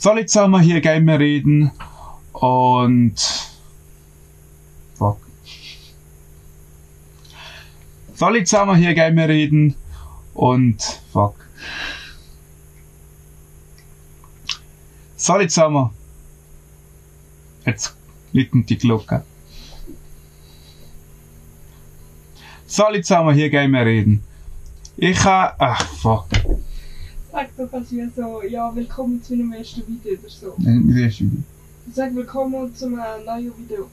Soll ich zusammen hier Gamer reden und... Fuck. Soll ich zusammen hier Gamer reden und... Fuck. Soll ich zusammen... Jetzt liegt die Glocke. Soll ich zusammen hier Gamer reden? Ich kann... Ach, fuck. Sag doch also so, ja, willkommen zu einem ersten Video oder so. Das erste Video. Sag willkommen zu einem neuen Video.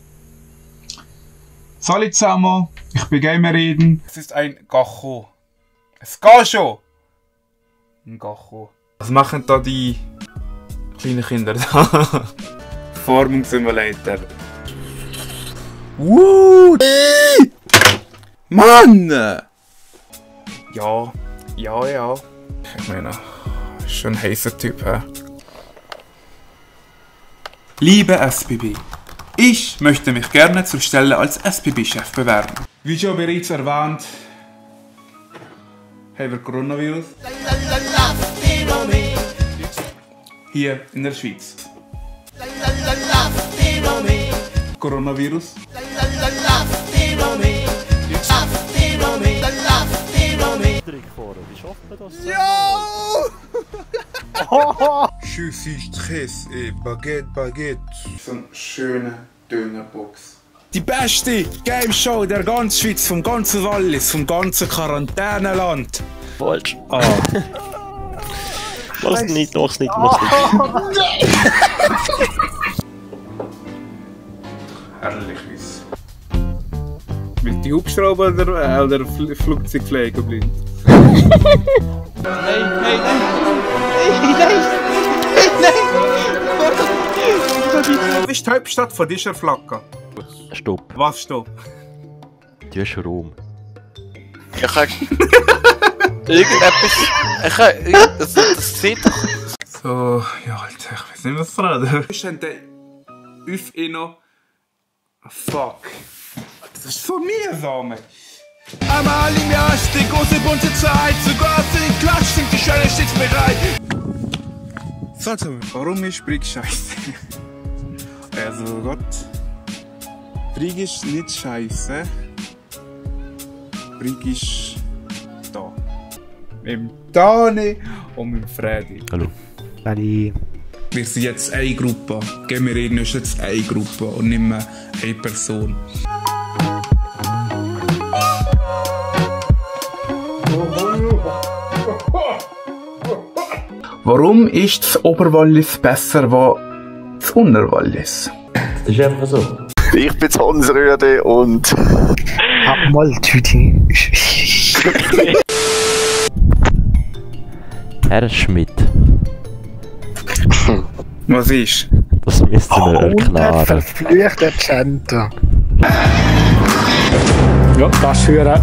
Salut zusammen, ich bin Gamer reden. Es ist ein Gacho. Es geht schon! Ein Gacho. Was machen da die kleinen Kinder da? Formungssimulator. Mann! Ja. Ich meine, ist schon ein heißer Typ, hä? Liebe SBB, ich möchte mich gerne zur Stelle als SBB-Chef bewerben. Wie schon bereits erwähnt, haben wir Coronavirus. Hier in der Schweiz. Coronavirus. Wie schafft man das? Ja! Je suis stress et Baguette. So eine schöne Dönerbox. Die beste Game Show der ganzen Schweiz, vom ganzen Wallis, vom ganzen Quarantäneland. Falsch. Ah. Mach's nicht. Herrlich ist. Mit die Hubschrauber oder Flugzeugflieger blind? Nein! Was ist die Hauptstadt von dieser Flagge? Stopp. Was stopp? Die ist Rom. Ich kann... Irgendetwas... Das sieht doch... So, ja Alter, ich weiß nicht was dran. Was ist denn der Üff inno? Fuck. Das ist so mühsam. Einmal im Jahr ist die große bunte Zeit, sogar für den Klatsch sind die Schöne stets bereit. Sag mal, warum ist Brig scheiße? Also Gott, Brig ist nicht scheiße. Brig ist da. Mit dem Dani und mit dem Freddy. Hallo. Freddy. Wir sind jetzt eine Gruppe. Gamer reden ist jetzt eine Gruppe und nicht mehr eine Person. Warum ist das Oberwallis besser als das Unterwallis? Das ist einfach so. Ich bin Hans Rüede und... Hab mal Tüte. Herr Schmidt. Was ist? Das müsst ihr mir erklären. Verfluchter Center. Ja, das hören.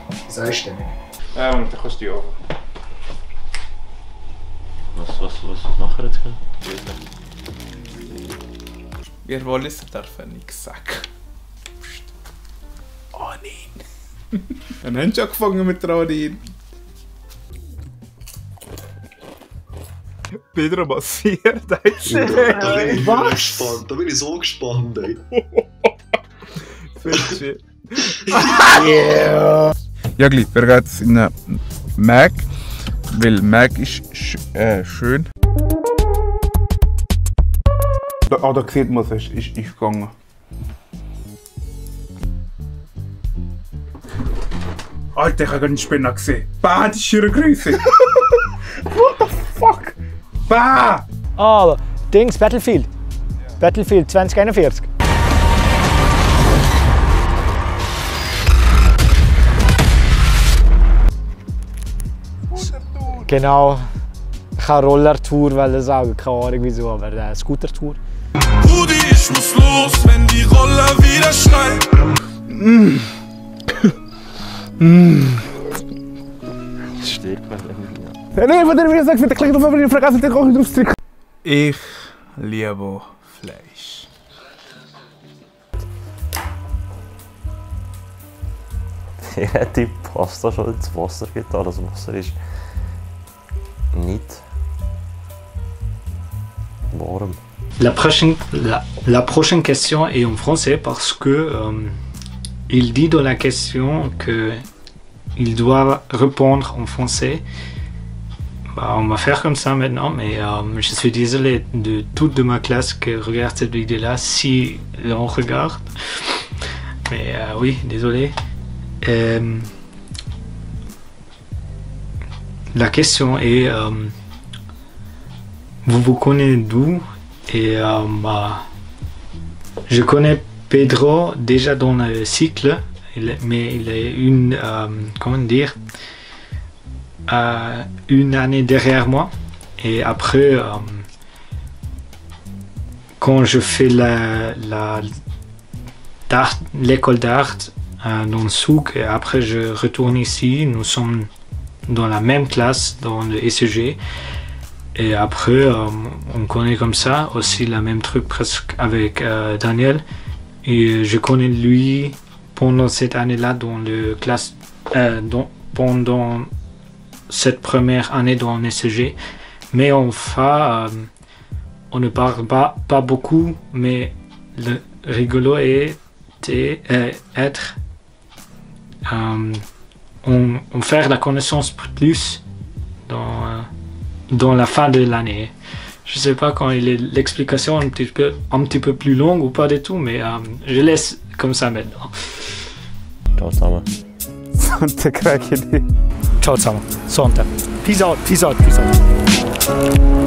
Was sagst du denn? Und dann kannst du die auch. Was machen wir jetzt? Wir Walliser dürfen nichts sagen. Oh nein. Dann haben sie angefangen mit der Anin. Pedro massiert, Da bin ich gespannt, da bin ich so gespannt, ey. Yeah. Ja, gleich, wir gehen jetzt in eine Mac, weil Mac ist schön. Da sieht man es, ist gegangen. Alter, ich habe einen Spinner gesehen. Bah, das ist ihre Größe. What the fuck? Bah! Ah, Dings, Battlefield. Battlefield 2041. Genau. Ich habe Roller-Tour sagen, keine Ahnung wieso, aber Scooter-Tour. Rudi, ich muss los, wenn die Roller wieder schneien. Das stirbt man irgendwie. Nein, von der Video sagt, gleich auf den vergessen, den Kochen draufzudrücken. Ich liebe Fleisch. Ich hätte Pasta schon ins Wasser getan, das Wasser ist nicht warm. La prochaine question est en français parce que il dit dans la question que il doit répondre en français. Bah, on va faire comme ça maintenant, mais je suis désolé de toute de ma classe qui regarde cette vidéo-là, si on regarde. Mais oui, désolé. La question est, vous connaissez d'où? Et bah, je connais Pedro déjà dans le cycle, mais il est comment dire, une année derrière moi. Et après, quand je fais l'école d'art dans le souk, et après je retourne ici, nous sommes dans la même classe dans le ECG. Et après, on connaît comme ça aussi le même truc presque avec Daniel. Et je connais lui pendant cette année-là dans le classe, pendant cette première année dans l'ECG. Mais on ne parle pas beaucoup, mais le rigolo est être on fait la connaissance plus dans la fin de l'année. Je sais pas quand il est l'explication un petit peu plus longue ou pas du tout, mais je laisse comme ça maintenant. Ciao zusammen. Ciao zusammen. Sonntag. Peace out, peace out, peace out.